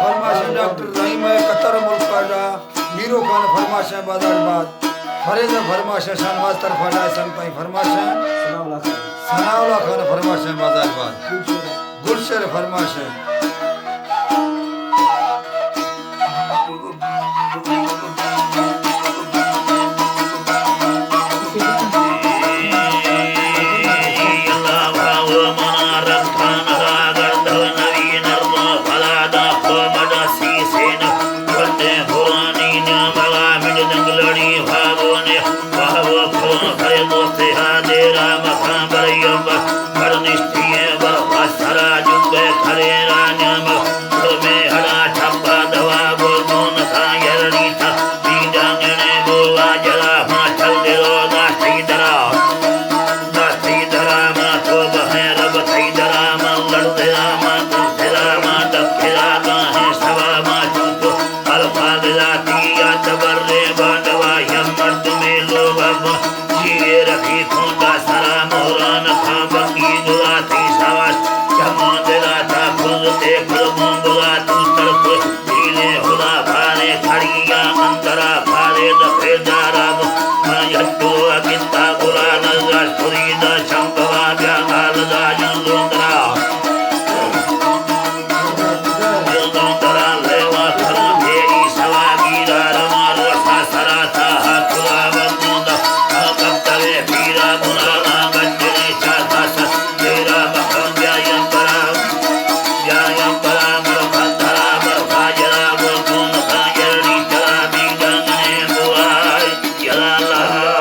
فرمائش ڈاکٹر رحیم ءِ قطر ملک ءَ ڈا، میرو خان فرمائش ءَ بازار باد، فریز ءِ فرمائش ءَ شاہنواز طرف ءَ ڈا، سنگتائی فرمائش ءَ ثناء اللہ خان۔ ثناء اللہ خان فرمائش ءَ بازار باد، گلشیر فرمائش ءَ۔